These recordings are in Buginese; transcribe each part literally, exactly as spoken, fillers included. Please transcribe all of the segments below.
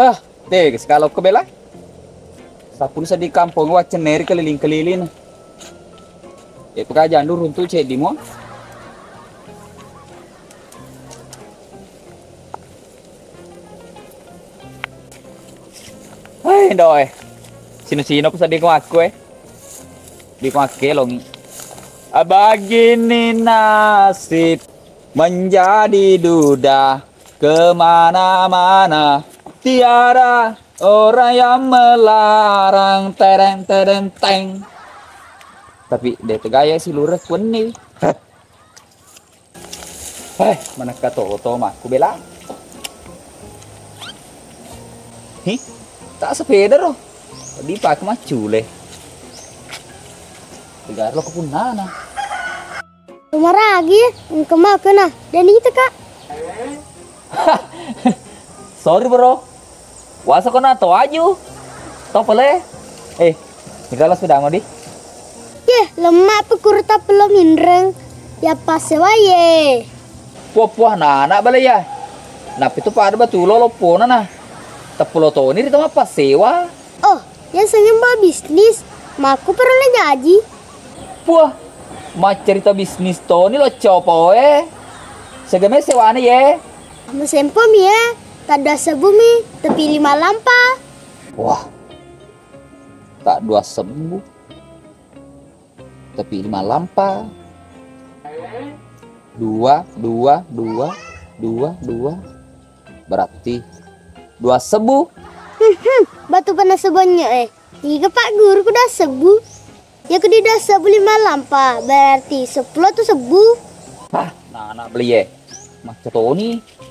Hah, tega sikalokko bela. Sapulu seddi kampong waccenneri keliling-keliling. E, peka jandu runtu ceddi mo. Hai, doe. Sino-sino pesan di kuakku, eh. Di kuakke longi. Abagini nasib menjadi duda kemana-mana. Tiada orang yang melarang. Tereng, tereng, teng. Tapi de tegaya si lurek wenni. Eh, manakka toto makku bela. Hi, tak sepeda ro. Di pak maccule. Tegar lo kepunana. Maragi, engka mau kena. Dan itu, Kak. Sorry, bro. Wasa kona to aju. To pele. Eh, nigala sepedamo di. Ye, lemma pekuru tapelo minreng. Ya pasewa ye. Puah-puah nana bale ya. Napi tu pada batu lo lopona na. Teppulo toni rita mappasewa. Oh, ya sengeng ba bisnis. Maku perlu jaji. Puah, maccarita bisnis toni lo copo e. Segeme sewane ye. Masempo mi e. Tak dua sebu mi, tapi lima lampa. Wah, tak dua sebu, tapi lima lampa. Dua, dua, dua, dua, dua. Berarti dua sebu. Hmm, hmm, batu panas sebonnya eh. Tiga pak guru ku dua sebu. Ya ku di dua sebu lima lampa, berarti sepuluh tu sebu. Ah, nah, anak beli eh. Macca toni.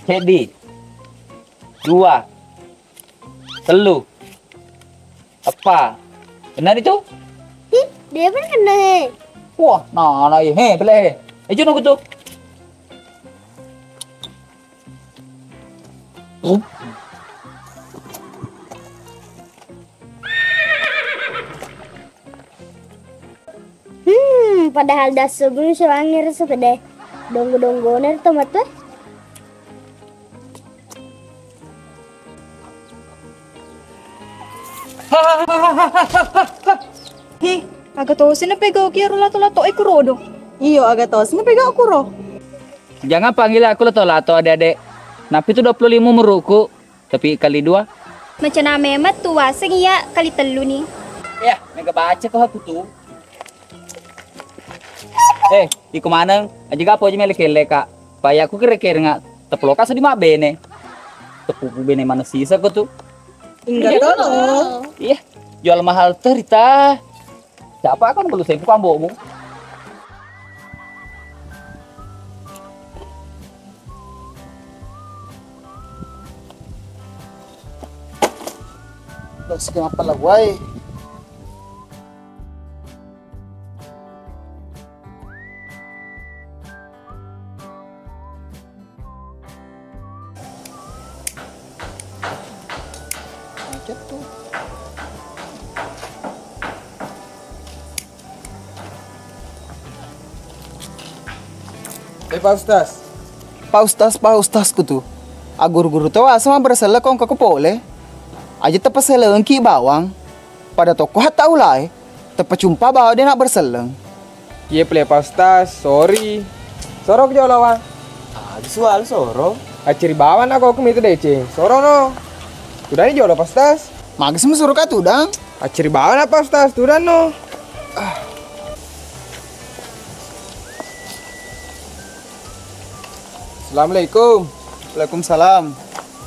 Ceddi. Dua. Tellu. Eppa. Kena di tu? Ih, dia pun kena he. Wah, nah, nah, he, bele he. Eh, jono kutu. Hmm, padahal dasu bulu sewangi rasa pede. Donggo-donggone to matu. Hi, aga tosi na pegau ki ro lato-lato e kurodo. Iyo, aga tosi na pegau kuro. Jangan panggil aku lato-lato, Adek-adek. Napi tu dua puluh lima umuruku. Tapi kali dua. Macana memang tu waseng iya kali tellu ni. Ya, mega baca ko aku tu. Eh, iko maneng, aja gapo aja mele kele, Kak. Payaku kere-kere nga teploka sedi mabbene. Tepupu bene mana sisa ko tu. Enggak tahu. Iya, jual mahal terita. Siapa kan belum sempu kambomu. Terus kenapa lah, wai? Macet tuh. Eh, Pak Ustaz. Pak Ustaz, Pak Ustaz kutu. Aguru-guru to asa mabberselleng ko engka ko pole. Aja tepaselengki bawang. Pada tokko hatta ulae. Tepacumpa bawa de nabberselleng. Iye pale Pak Ustaz, sorry. Soro ko jolo wa. Aga sual soro. Acceri bawa na ko mitu deceng. Soro no. Tudani jolo Pak Ustaz. Maga semu soro ka tudang. Acceri bawa na Pak Ustaz, tudang no. Ah. Assalamualaikum. Waalaikumsalam.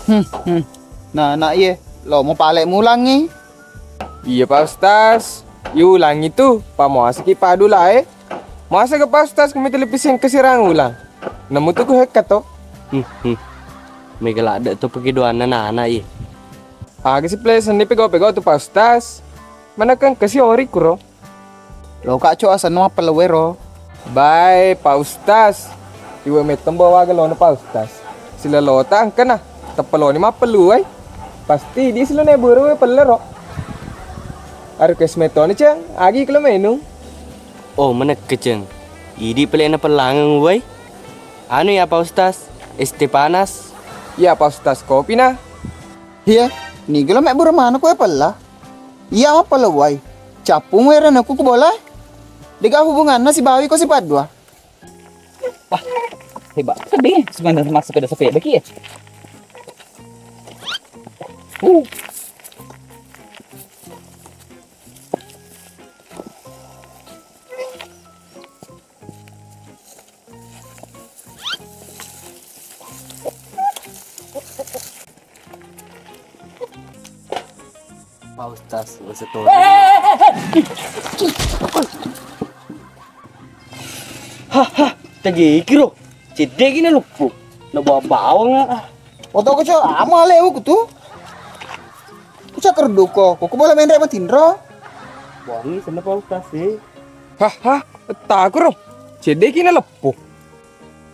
Hmm, hmm. Nah, nak iye, lo mau palek mulangi. Iya, Pak Ustaz. Yulangi tu, pa muasaki padu lae. Muasa ke Pak Ustaz, kami televisi yang kesirang ulang. Nemu tu ku hekka to. Hmm, hmm. Mega ladde tu pergi doanna nana, iye. Aga si pale senni pegau-pegau tu, Pak Ustaz. Manakang kasi ori kuro. Loka, Cok, asenna mappellewero. Bae, Pak Ustaz. Iwe mettong bawa gelona, Pak Ustaz. Silelota engkana. Teppeloni mappelluwai. Pasti di silone buru we pellero. Aru kes metoni, Ceng. Agi kelo menung. Oh, menekke, Ceng. Idi pelena pellangeng uwai. Anu ya, Pak Ustaz, es teh panas. Ya, Pak Ustaz, kopi na. Iya, nigelo mebburu manuk we pella. Iya, apa lewai? Cappu mu ero naku ku bola. Dega hubunganna si bawi ko si paddua. Wah, hebat. Sedih sebenarnya masuk ke sepeda ki ya. Uh. Pak Ustaz, usah tolong. Hah, hah, tegi kiro. Cedde gina luppu. Na bawa bawang ah. Oto ko, Cok, ama leu ku tu. Ku cakar duko, ko ku bola menre matinro. Wangi sana Pak Ustaz sih. Hah, hah, takuro. Cedde gina leppu.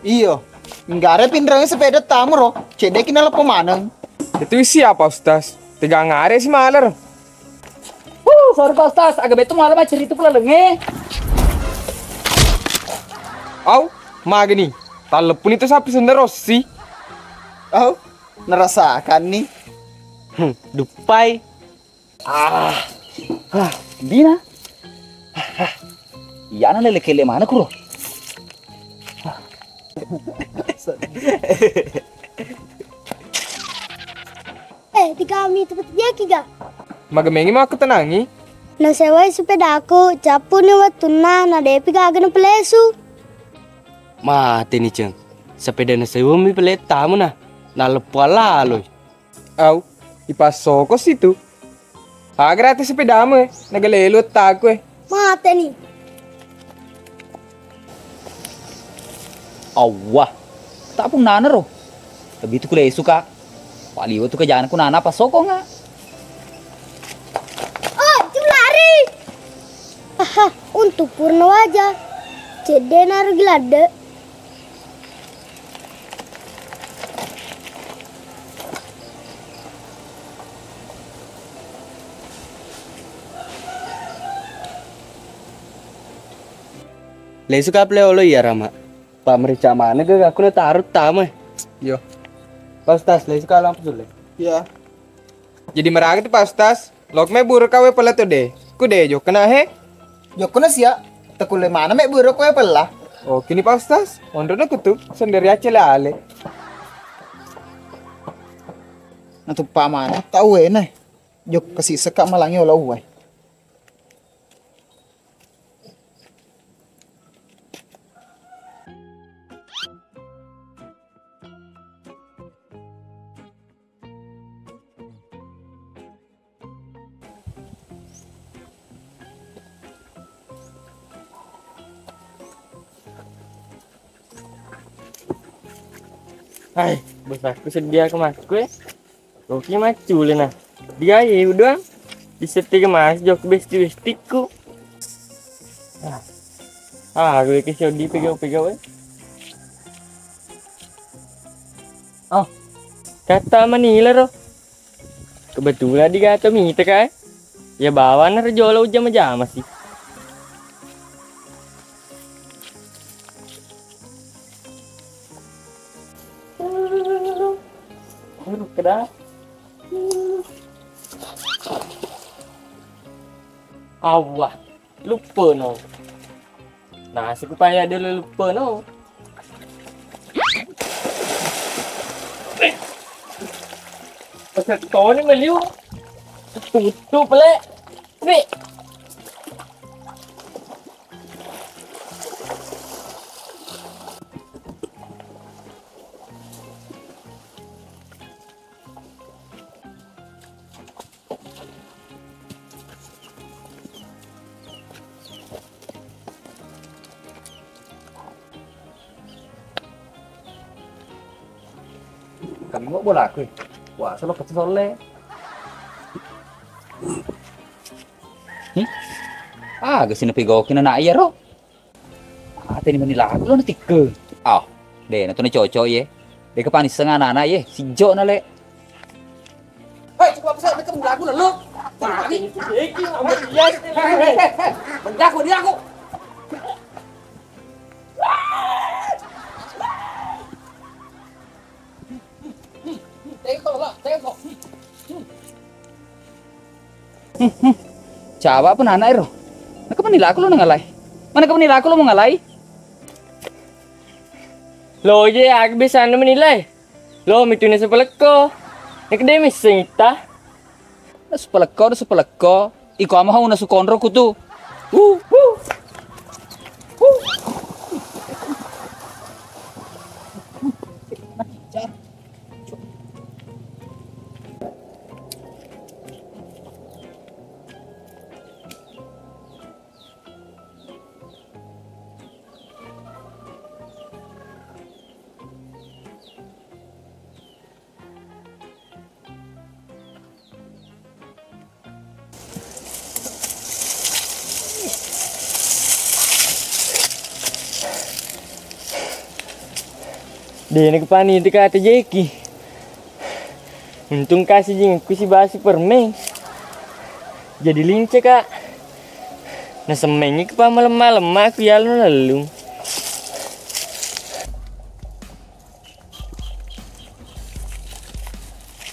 Iyo, nggare pinreng sepeda tamu ro, cedde kina leppo maneng. Itu isi apa, Ustaz? Tegang are si maler. Uh, sorry Pak Ustaz, agak betul malam cerita pula lenge. Au, mageni. Talleppuni tu sapi sendero si. Au, nerasakan nih. Hmm, dupai. Ah, ah, dina. Ah, ah. Iyana lele kele mana kuro? Eh, di kami tempat dia kiga. Magemengi mau aku tenangi. Nasewai sepedaku, cappu ni wettunna, na depi gaga na pelesu. Mate ni, Ceng. Sepeda nasewami pelettamu na. Naleppo alaloi. Au, ipassoko situ. Aga rate sepedamu e, nagalelu ottaku e. Mateni. Awwah, tapung nana ro. Lebih tu kulesu ka. Paliwa tu kejana ku nana passokonga. Oh, tu lari. Aha, untuk purna waja. Cedde naru giladde. Lesuka pale olo iya, Rama. Pa merica maneng ga aku na taru tama. Yo. Pak Ustaz, lesuka lampu sulle. Iya. Jadi meraga tu Pak Ustaz. Lok me buru kawe pella to de. Ku de jokkana he. Jokkana sia. Takulle mana me buru kawe pella. Oh, kini Pak Ustaz. Onrona kutu sendiri aja le ale. Natuppa mana tau ene. Jokka siseka malangi ola uwai. Hai, bosakku sedia ke makku e. Oke, maccule na. Diaye udah. Disettega mas jok besti-bestikku. Ah, ah, gue ke sodi pegau-pegau e. Oh, kata manila ro. Kebetulan digato mita kae. Ya bawana rejolo ujama-jama sih. Keda. Awah, lupa no. Nah, supaya dia lupa no. Pesettoni meliu. Tutup le. Wih. Kami mau bola aku. Wah, solo kecil sole. Hi? Aga sinapegoki na iyaro? Ateni mani laku lo natikke. Ah, de na tu na cocok ye. De kepanisseng anak-anak ye, sijok na le. Hei, coba besar, mereka menggaku lalu. Mari. Iki, ambil dia. Hei, hei, hei, hei. Menggaku dia aku. Tengok lah, tengok. Cawa apa anak ero? Naka mani laku lo nangalai. Mana ka mani laku lo mengalai? Lo je, aku bisa anda menilai. Lo mitu na sepelekko. Nak de misseng itta. Na sepelekko, na sepelekko. Iko ama hau na sukonro kutu. Uh, uh. Uh. De na kupani teka tejeki. Untung kasi jingku si basi permen. Jadi lince ka. Na semmengi kepa malemma-lemma aku yalo lellung.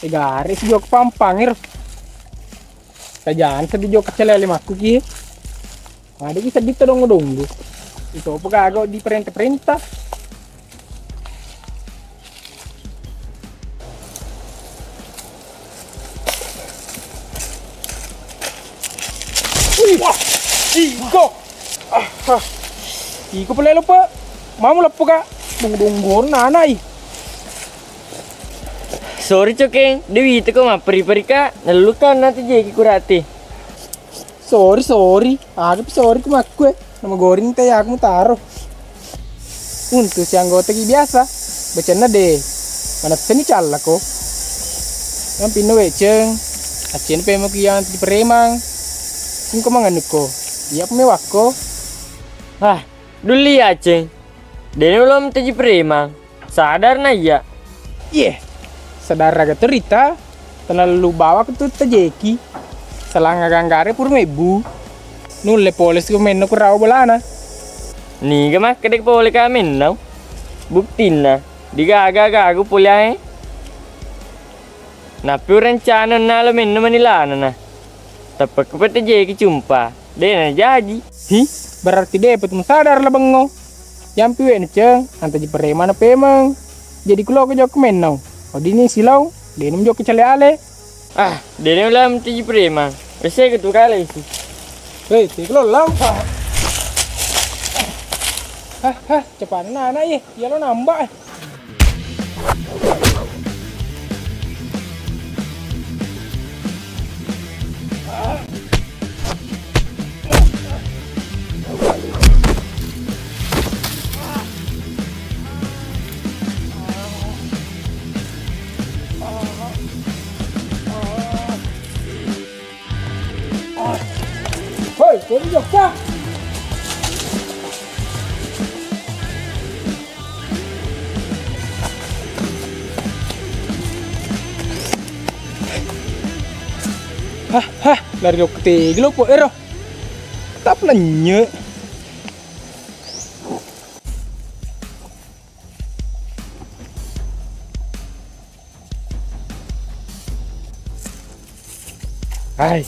Egare si jok pampang ero. Tajang seddi jok kecele lima aku ki. Ada ki seddi todong-donggo. Itu apa gago di perintah-perintah. Wih, wah, iko. Ah, ah. Iko pale lupa. Mamu lappo ka. Dong-dong gor nanai. Sorry cokeng, dewi teko mapperi-peri ka. Nalluka nanti jeki kurate. Sorry, sorry. Aga pi sorry ku makkue. Nama goreng teh aku mutaro. Untu si anggota ki biasa. Bacenna de. Manessani callako. Yang pinno weceng. Accen pemo ki yang di peremang. Singko manganuko. Iya pemewakko. Hah, dulli aceng. Dene ulom teji peremang. Sadar na iya. Iye, sadar aga tu rita, tenellu bawak tu tejeki. Selanga ganggare pura mebbu. Nulle pole si menno kurawa bolana. Niga makkeda pole ka menno. Buktinna, digaga-gagu pole ae. Nappi urencana nalo menno manilana na. Teppekku petejeki cumpa, de na jaji. Hi, berarti de petu sadar la bengo. Yampi we nuceng, antaji peremana pemeng. Jadi kulo ke jok menno. Odini silau, de na jok cale ale. Ah, de na ulam teji preman. Wese ke tu kale isi. Hei, tikulo lau. Hah, hah, cepana anak ye. Iya lo nambah eh. Hoi, kono jokka. Hah, hah, lari lo ketegi lo po ero. Tap nanya. Hai.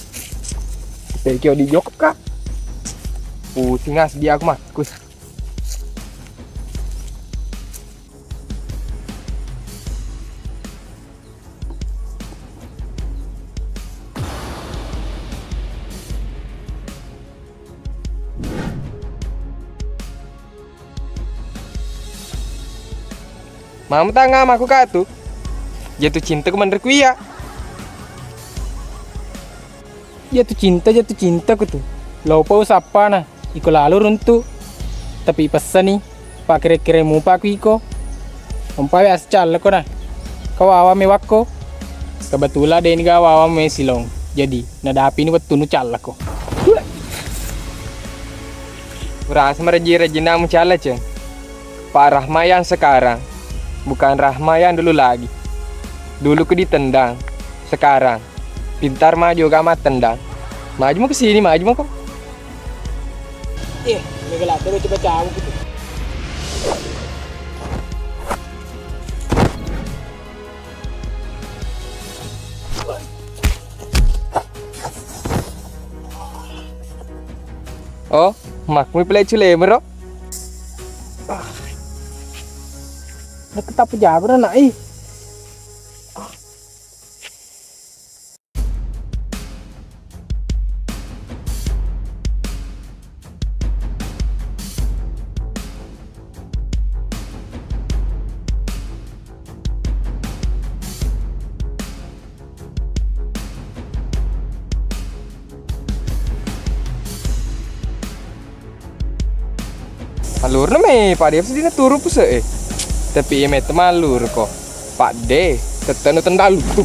Thank you di jokka. Pusing ah, sedia aku mah. Kus. Mama tanga maku katu. Jatuh cinta ku menre ku iya. Jatuh cinta, jatuh cinta ku tu. Lopa usappana, iko lalo runtu. Tapi pessani, pakere-kere mupa ku iko. Ompa we ascalla ko na. Kawawa mewakko. Kebetulan deni gawawa me silong. Jadi, nadapini wettunu callako. Tula, Merasa merajin-rajinna mucala, Ceng. Pak Rahma yang sekarang, bukan Rahma yang dulu lagi. Dulu ku ditendang, sekarang pintar maju gak mattendang. Maju mau ke sini, maju mau kok. Eh, mega lata baca-baca gitu. Oh, makmu pele culemero. Nak tetap jabar anak ih. Allurna me, Pak De, sedina turu puse e. Tapi iya mette mallur ko. Pak De, tettenu tendang luttu.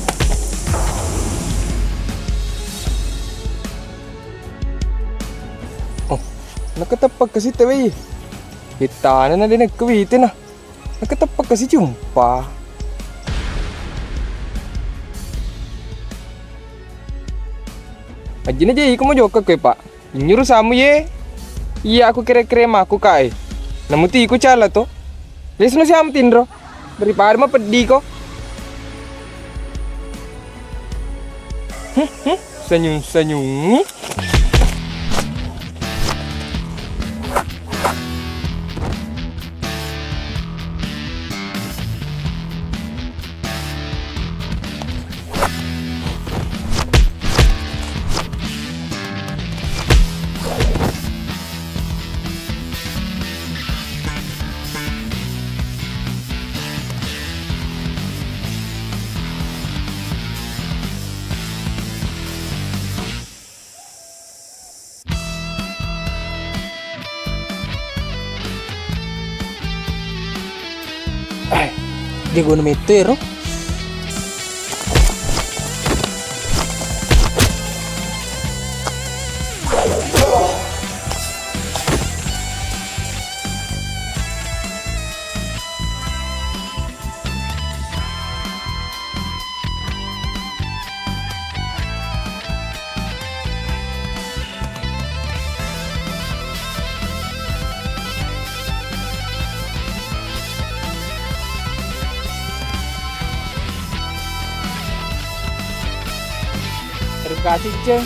Oh, naketeppek kasi tewei. Hittana na de nakkuwite na. Naketeppek kasi cumpa. Ajina je iko mo jokka koe, Pak. Nyuru samu ye. Iya, aku kere-kere maku kae. Namu ti iku cala to. Lesno siam tinro. Daripada mapeddi ko. Hmm, hmm, senyum-senyum. Eh, jagona metto ero. Terima kasih, Ceng.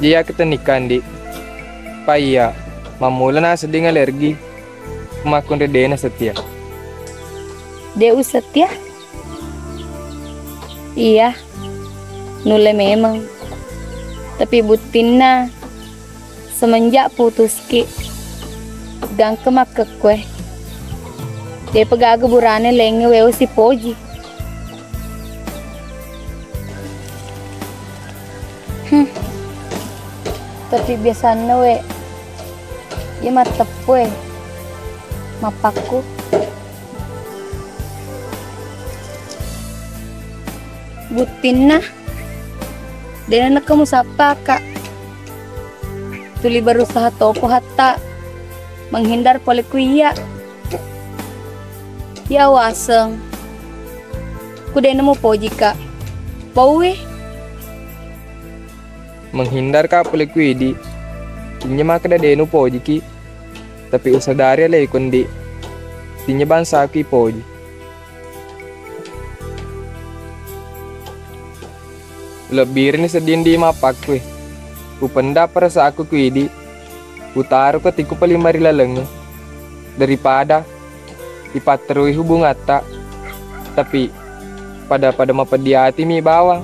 Iya ketennikan, Di. Pa iya, mammula nasedding alergi, makkunre dena setia. De' usetia? Iya, nulle memeng. Tapi buttinna, semenjak putuski, gangke makkekkue. De'pa gaga burane laingnge weo sipoji. Hmm. Tapi biasanna we, iya matteppue mappakku. Buttinna, dena nekka musappa, Kak. Tuli berusaha toko hatta menghindar pole ku iya. Ya waseng. Ku dena mupoji, Kak. Pauwi. Menghindar ka pole ku idi. Tinja makkeda dena upojiki. Tapi usadari aleku, Ndi. Tinja bangsaku ipoji. Lebbirini sedding, Ndi, mappakkue. Upenda perasaanku ku idi. Utaro ko tiku paling bari lalengnge. Daripada ipatterui hubungatta, tapi pada-pada mapeddi atimi bawang.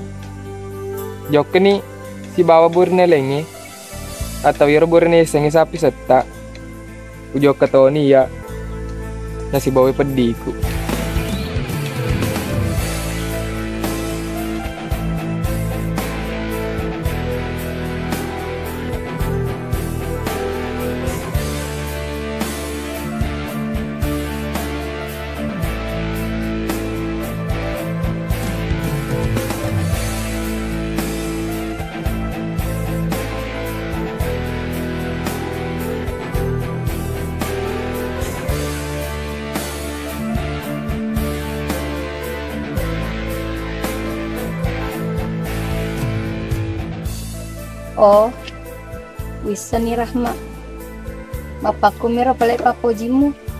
Jokkeni sibawa burine laingnge, atau iyaro burine yasengnge sapi setta. Ujokka toni iya nasibawai peddiku. Oh, wisseni Rahma. Mappakkumiro pale pappojimmu.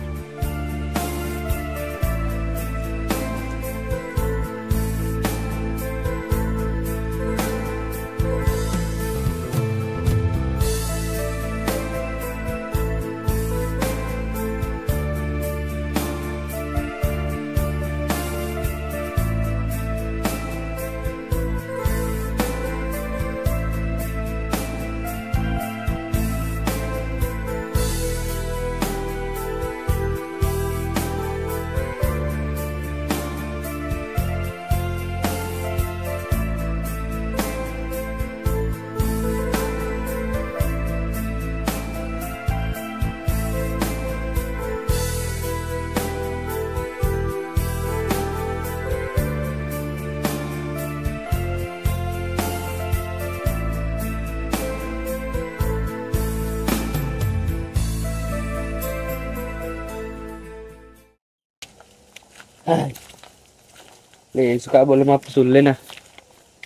Lesuka bola mappasulle na.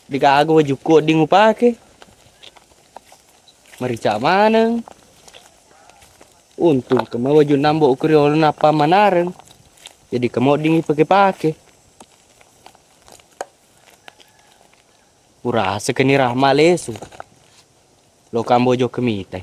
Degaga wajukku wedding upake. Marica maneng. Untung kema wajunna ambo'ku riolo nappa manareng. Jadi kema wedding ipake-pake. Urasakani Rahma lesu. Loka ambo jokka mitai.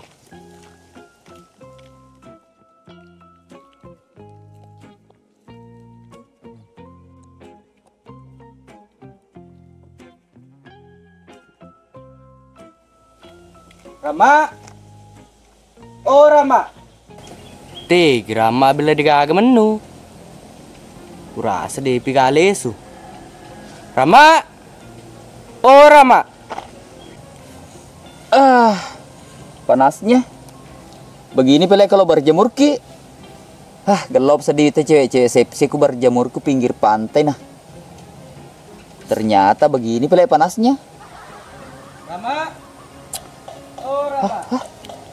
Rama. Oh, Rama. Tegi Rama bela degaga mennu. Urasa depi ga lesu. Rama. Oh, Rama. Ah, panasnya. Begini pele kalau berjemur ki. Ah, gelop sedih itu cewek-cewek seksi ku berjemur ku pinggir pantai nah. Ternyata begini pele panasnya. Rama. Oh, Rama. Hah, hah.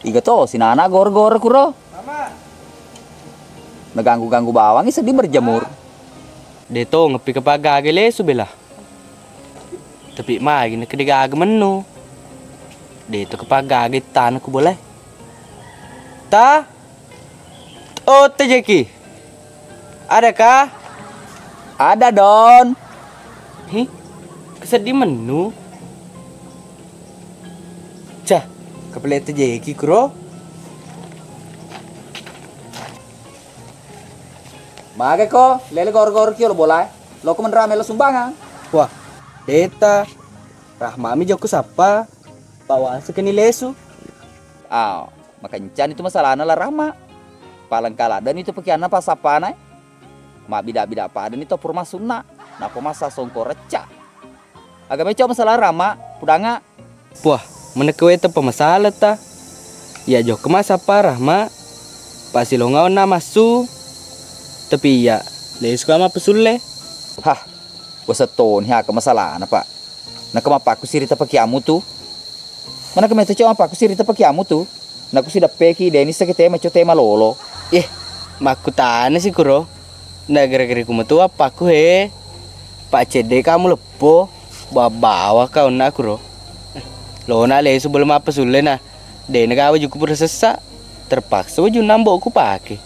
Iga to, sinana gor-gor kuro. Rama. Naganggu-ganggu bawangi sedih berjemur. Deto ngepi kepagaga lesu bela. Tapi magi na kedegaga menno. Deto kepagaga tana ku boleh. Ta? Oh, tejeki. Adakah? Ada, Don. Hi, kesedih menno. Cah, Kepele tejeki kuro. Maga ko, lele gor-gor ki lo bola e. Lo ko menra melo sumbangan. Wah, deta. Rahmami jokku sappa. Pawase keni lesu. Ah, makencani tu masalahna la Rahma. Palengka ladeni tu pakianna pasappana e. Mabbida-bida padani to pura masunna. Napa masa songko recca. Aga meco masalah Rahma, pudanga. Puah, menekkewe teppa masalah ta. Iya jokka massappa Rahma. Pasilonga onna massu. Tapi iya, lesuka mappesulle. Hah, wasettoni haka masalahna, Pak. Naka mappakku sirita pakiammu tu. Manaka meto cok mappakku sirita pakiammu tu. Naku sideppeki deni seke tema cok tema lolo. Eh, makkutana si kuro. Na gara-gara ku metu appakku he. Pak cedde kamu leppo. Bawa-bawa kau nak kuro. Lona lesu belum apa sulle na. Dena gawe juku pura sessa. Terpaksa waju nambo ku pake.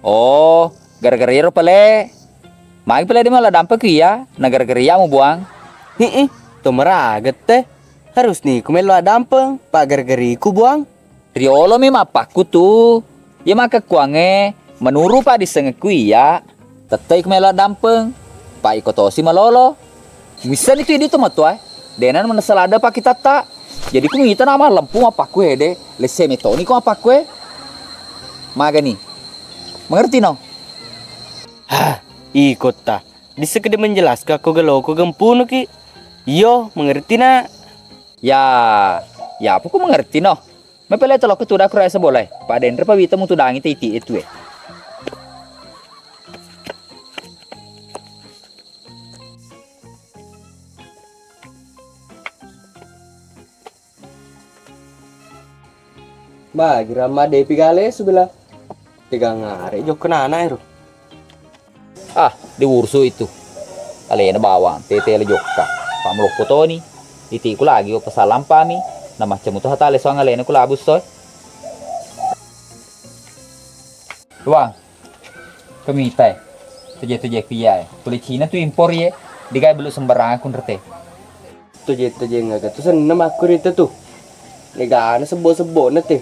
Oh, gara-gara iro pale. Magi pale de mala dampa ku iya, na gara-gara iya mu buang. Heeh, to meraga te. Harus ni ku melo adampeng, pak gara-gara iku buang. Riolo mi mappakku tu. Iya makkekkuangnge, menuru paddissengekku iya, tettai ku melo addampeng, pa iko tosi malolo. Missenni tu idi to matoa e, dena manessa ladde pakkitatta. Jadi ku mita na mallempu mappakku hede, lesse metoni ko mappakku e. Magani. Mengerti no? Hah, iko ta. Disseng de menjelaskan ko geloko gempunuki. Iyo, mengerti nak. Ya, ya apa ku mengerti no. Mepele tolokko tudang kuro esa bolae. Padenre pa wita mutudangi te iti e tue. Bagi ramma depi gale subela. Tegang are jokka nana ero. Ah, diurusu itu. Alena bawang, tete le jokka. Pamlokko toni. Itiku lagi o pasalampami. Namaccamu to hatale soang alena ku labus soe. Tuang, kemita e. Teje-teje kuya e. Tuli Cina tu impor ye. Digai belu sembarangan kunrete. Tojeng-tojeng aga tu senna makkurita tu. Negana sebbo-sebbo na te.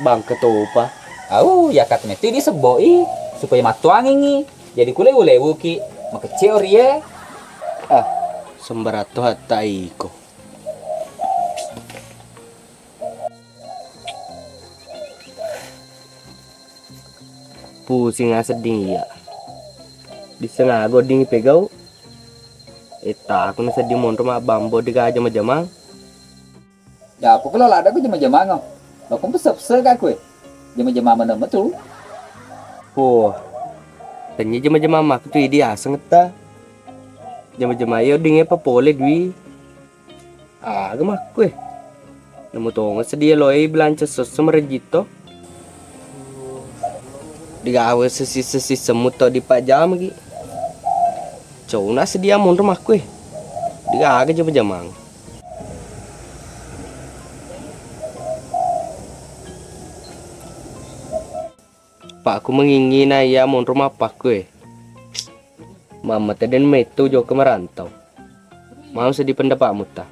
Bangka topa. Au, yakat metti di sebbo i supaya mattuangengi. Jadi ku lewu-lewuki makecce orie. Ah, sembaratto hatta iko. Pusing asedding iya. Disengaga odding ipegau. Etta aku nasedding monro mabbambo de gaga jama-jamang. Ya, pokoknya lada ku jama-jamang. Lo kom pese-pese ka kue. Jama-jamang mana metu? Wah. Tanya jama-jamang mak tu idi aseng etta. Jama-jamang iyo dinge pa pole dui. Aga makku e. Nemu tonga sedia loe belanja sesso merejito. Digawe sesi-sesi semut to dipajama gi. Cona sedia monro makku e. Digaga jama-jamang. Pakku mengingi na iya monro mappakku e. Mamma teden mettu jokka merantau. Mau sedih pendapatmu ta?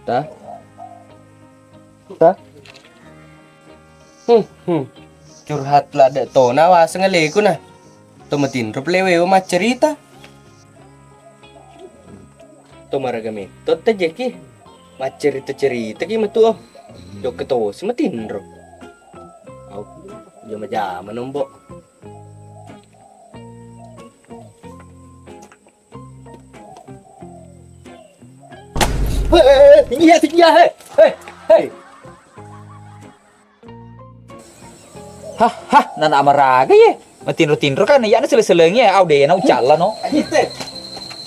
Ta? Ta? Hmm, hmm. Curhat ladde tona waseng aleku na. To matinro pelewe maccerita. To maraga metto tejeki. Maccerita-cerita ki metu o. Jokka tosi matinro. Au, jama-jama nombo. Hei, hei, hei, tinggi ya, tinggi ya, hei. Hei, hei. Hah, hah, nana amaraga ye. Matinro-tinro kan ya na sele-selengi ya, au de na ucalla no. Aji te.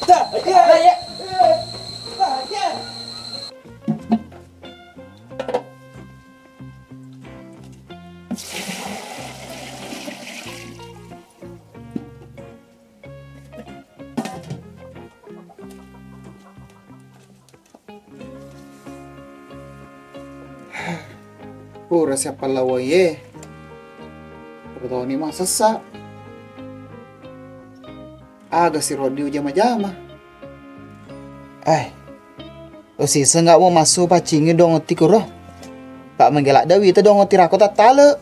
Ta, aji. Pura siappa lawai e. Pura toni masessa. Aga siro di ujama-jama. Eh. Lo siseng nggak mau masuk pacingi dong otti kuro. Pak menggelak dewi itu dong otti rako tattale.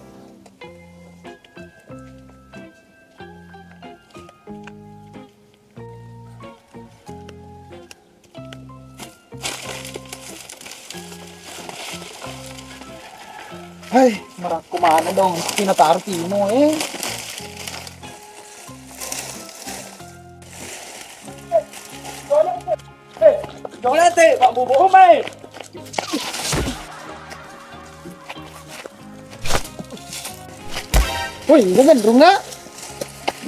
Hai, marakko mana dong, pina taruh timo eh. Eh, jolete, Pak Bubu, mai. Woi, ini kan runga.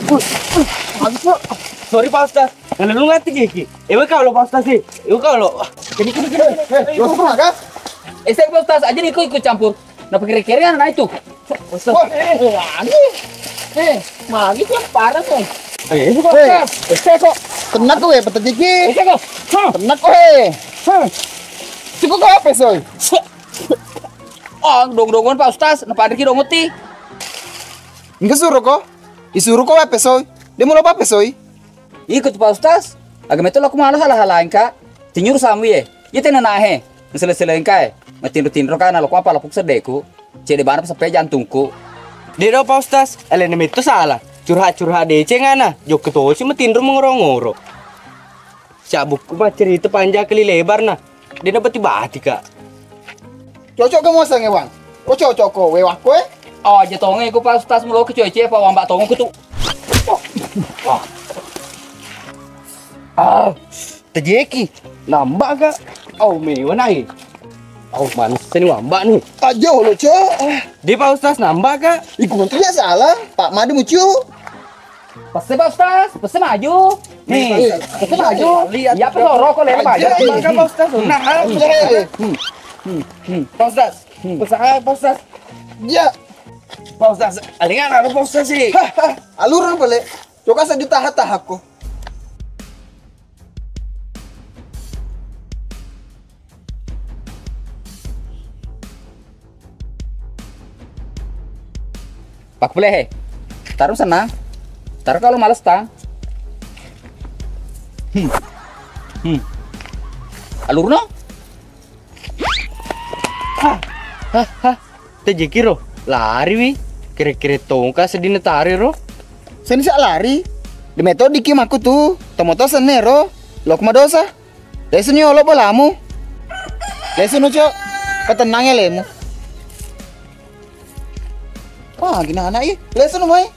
Woi, woi, bagus, Pak. Sorry, Pak Ustaz. Ngalelung ati gigi. Ewe kau lo, Pak Ustaz, sih. Ewe kau lo. Kini, kini, kini. Eh, lo semua kah? Eh, saya, Pak Ustaz, aja nih ikut, ikut campur. Napakere-kere anak itu. Wah, eh, eh, magi. Eh, magi tuh parah tuh. Eh, itu kok. Eh, eh, kok. Tenang kok ya, petajiki. Eh, kok. Hah. Tenang kok, eh. Hah. Cukup kok apa, Soy? Ah, dong-dongan Pak Ustaz, napa adriki dong uti? Enggak suruh kok. Disuruh kok apa, Soy? Dia mau apa, Soy? Ikut Pak Ustaz. Agama itu aku malah halah-halain, Kak. Tinyur samu ye. Iya tena nahe. Sele-sele engkae. Matinro-tinro kana lo apa lapuk sedeku. Cede bana sampai jantungku. Dedo Pak Ustaz, alena metto salah. Curhat-curhat deceng ana. Jokka tosi matinro mengoro-ngoro. Sabukku maccerita panjang kali lebar na. Dena bati-bati, Kak. Cocok ke muasang ewang. Oh cocok ko wewakko eh. Oh aja tonge ku Pak Ustaz mulo ke cuece apa wambak tonge ku tu. Ah. Tejeki, nambah gak? Au mewa nai. Au manis ni wambak ni. Aja lo cok. Di Pak Ustaz nambah gak? Iku menteri ya salah. Pak Madu mucu. Pese Pak Ustaz, pese maju. Nih, pese maju. Iya pese rokok lele maju. Aja. Makan Pak Ustaz. Nah, Pak Ustaz. Pese aja Pak Ustaz. Ya. Pak Ustaz, alingan ada Pak Ustaz sih. Alur apa le? Coba sejuta hatta hakku. Pak Plehe, taruh sana. Taruh kalau males tang. Hmm. Hmm. Alurno? Hah, hah, hah. Tejeki ro, lari wi. Kere-kere tongka sedina tari ro. Seni sak lari. Demetodi ki makku tu. Tomoto senne ro. Lok madosa. Lesuni olo bolamu. Lesunu cok. Patennangi alemu. Wah, gina anak i. Lesunu mai.